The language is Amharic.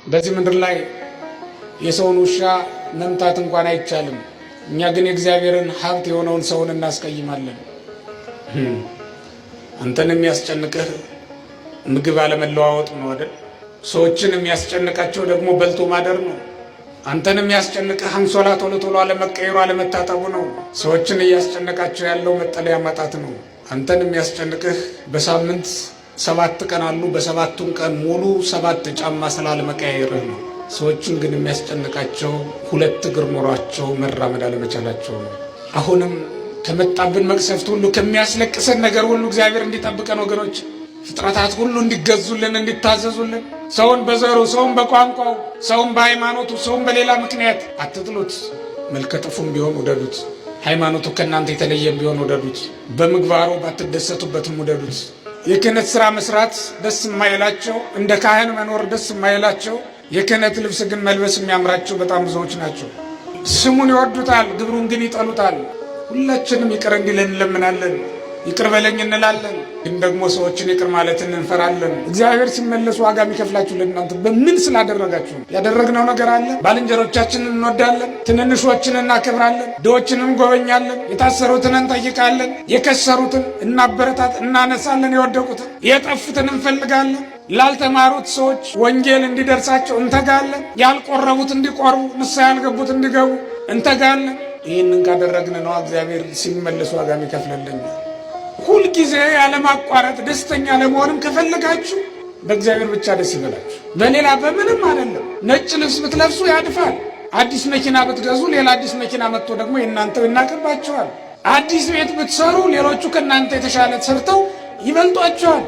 በዚህ ምድር ላይ የሰውን ውሻ መምታት እንኳን አይቻልም። እኛ ግን የእግዚአብሔርን ሀብት የሆነውን ሰውን እናስቀይማለን። አንተን የሚያስጨንቅህ ምግብ አለመለዋወጥ ነው አይደል? ሰዎችን የሚያስጨንቃቸው ደግሞ በልቶ ማደር ነው። አንተን የሚያስጨንቅህ አንሶላ ቶሎ ቶሎ አለመቀየሩ አለመታጠቡ ነው። ሰዎችን እያስጨነቃቸው ያለው መጠለያ ማጣት ነው። አንተን የሚያስጨንቅህ በሳምንት 7 ቀን አሉ፣ በሰባቱም ቀን ሙሉ 7 ጫማ ስላለመቀያየርህ ነው። ሰዎችን ግን የሚያስጨንቃቸው 2 እግር ኖሯቸው መራመድ አለመቻላቸው ነው። አሁንም ከመጣብን መቅሰፍት ሁሉ ከሚያስለቅሰን ነገር ሁሉ እግዚአብሔር እንዲጠብቀን ወገኖች፣ ፍጥረታት ሁሉ እንዲገዙልን እንዲታዘዙልን፣ ሰውን በዘሩ፣ ሰውን በቋንቋው፣ ሰውን በሃይማኖቱ፣ ሰውን በሌላ ምክንያት አትጥሉት። መልከ ጥፉም ቢሆን ውደዱት። ሃይማኖቱ ከእናንተ የተለየም ቢሆን ውደዱት። በምግባሩ ባትደሰቱበትም ውደዱት። የክህነት ስራ መስራት ደስ የማይላቸው፣ እንደ ካህን መኖር ደስ የማይላቸው፣ የክህነት ልብስ ግን መልበስ የሚያምራቸው በጣም ብዙዎች ናቸው። ስሙን ይወዱታል፣ ግብሩን ግን ይጠሉታል። ሁላችንም ይቅር እንዲለን እንለምናለን፣ ይቅር በለኝ እንላለን። ግን ደግሞ ሰዎችን ይቅር ማለትን እንፈራለን። እግዚአብሔር ሲመለስ ዋጋ የሚከፍላችሁ ለእናንተ በምን ስላደረጋችሁ ነው? ያደረግነው ነገር አለ። ባልንጀሮቻችንን እንወዳለን፣ ትንንሾችን እናከብራለን፣ ድሆችን እንጎበኛለን፣ የታሰሩትን እንጠይቃለን፣ የከሰሩትን እናበረታት እናነሳለን፣ የወደቁትን የጠፉትን እንፈልጋለን። ላልተማሩት ሰዎች ወንጌል እንዲደርሳቸው እንተጋለን። ያልቆረቡት እንዲቆርቡ፣ ንስሐ ያልገቡት እንዲገቡ እንተጋለን። ይህንን ካደረግን ነው እግዚአብሔር ሲመለስ ዋጋ የሚከፍልልን። ሁልጊዜ ያለማቋረጥ ደስተኛ ለመሆንም ከፈለጋችሁ በእግዚአብሔር ብቻ ደስ ይበላችሁ፣ በሌላ በምንም አይደለም። ነጭ ልብስ ብትለብሱ ያድፋል። አዲስ መኪና ብትገዙ ሌላ አዲስ መኪና መጥቶ ደግሞ የእናንተው ይናቅባችኋል። አዲስ ቤት ብትሰሩ ሌሎቹ ከእናንተ የተሻለ ሰርተው ይበልጧችኋል።